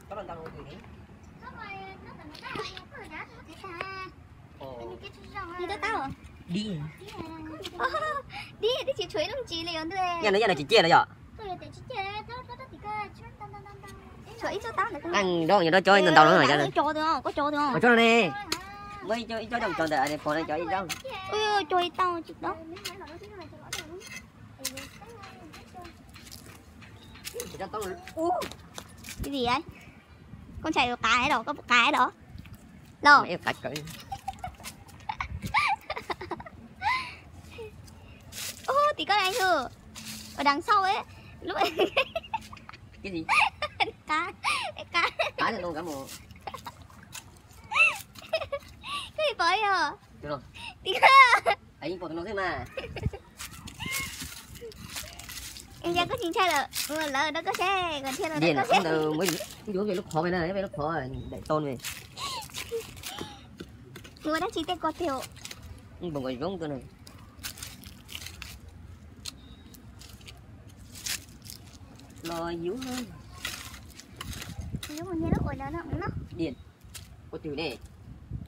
Dib, dib twb tsis tshuav ib lub ntsis li os ntuj. Yog no yog no tsis ciaj no yom. Tshuav ib tsob tab ntawd. Nyob rau cov ntau ntau no. Ua tsob no ne. Muab ib tsob cog ntawm pov no cov ib tsob. Cog ib tau tsis tau. Li koj ntshai qav los, koj puas qav los? Los. Ub, tim koj na yug, ua dang xauj lub qav, qav. Koj pom yog tim koj. Yog koj tsis ntshai lawm, lawv rau koj seb, koj thiaj li ntawd. Yuav ve lub qhov na, ve lub qhov daim tau ne. Ua dab tsi tej ko tiag. Npog nkaus zoo tu na. Los yuav, yuav mus niag lub ua no no. Diam, ua twg ne?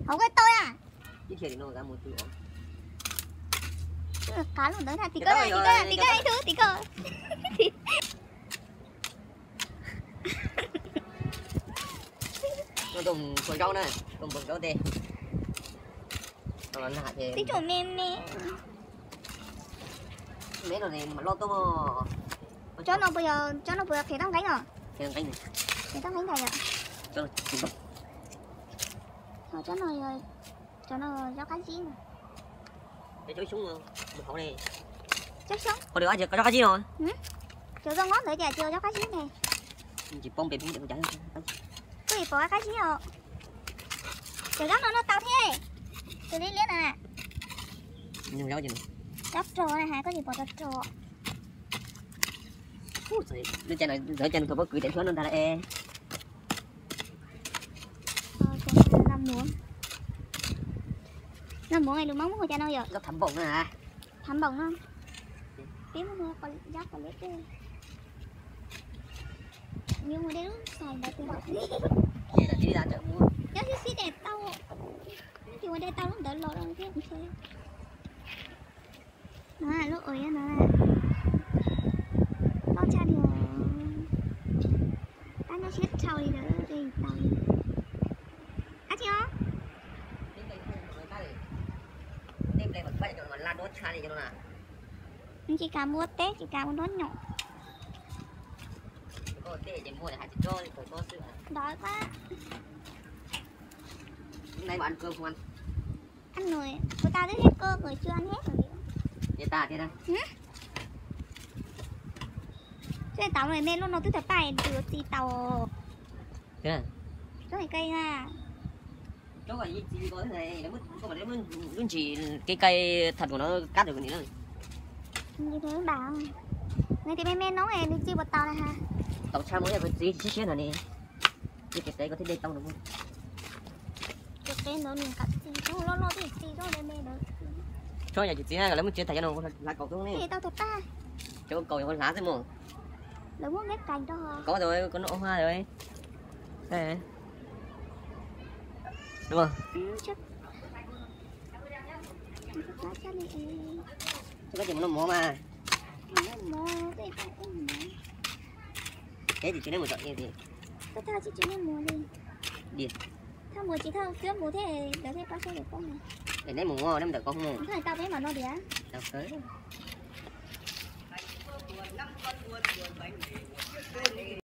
Hauv koj tau na. Ib txhia no mus twg os. Qav lub ntawd na, tim koj, tim koj, tim koj, tim koj. Tuaj npog zaub na, tuaj npog zaub tej. Twb tseem me me. Me no mas loj tuaj. Tsob no puas yog, tsob no puas yog phem toj nqeeb os? Phem toj nqeeb ntag yom. Tsob no, tsob no zaub qab zib. Cov xyoob, cov xyoob qab zib no. Cov zoo nyob ntawd cas tsis ua zaub qab zib ne. Tsis paub npe, koj tsis pom qab zib os. Cov zaub no noj tau thiab. Tus liab liab no na. Zaub rog na has, koj tsis pom rog rog. Lub caij no thaum pob kws daim hluab no ntag lauj. Noj mov lus Hmoob muab hu cas no yom? Thav npoom no. Peb muab hu zaub qos liab tej. Yuav mus de lub xais ntawd tus. Nyob sib sib de tau. Ces ua de tau lub ntawd los thiab ntshe. No lub ua no, loj tshaj li. Tab nyob siab dhau li lawm, de tau li. Ab tsi os. Tsis kam ua teb, tsis kam ua nruab nyom. Ntawd pab. Ab nws, kuv tas twb thiab koj, kuv tsis neb. Ces tas thiab na. Tsis tau, me lub no twb tawg paj, tsis tau. Tsob qe na. Lub ntsis kev cai tham dua no kab tawm ni na. Nws tias me me no nws tsis puas tau na ha. Tau tshaj muab yog koj txiv siab siab no ne. Yog kev qe koj thiaj de tau no. Kev qe ntawd nws kam txiv, loj loj thiaj txiv, tsob me me ntawd. Tsob yog tsis txiv na, lawv muab tsev tas cov no hlav kaus tub ne. Tau tag paj. Cov kaus yog hlav xwb mog. Lawv muab neb kais rau. Kov tau koj noj haj. Koj tsis mus noj mov mas. Teb tsis tsis neb mus tom. Tsis neb mus li. Thaj mus tsis thaj cuab mus thiab lawv thiaj pab saib lawv poob. Es neb mus neb mus ntawm koj mus. Tau peb mam no tias.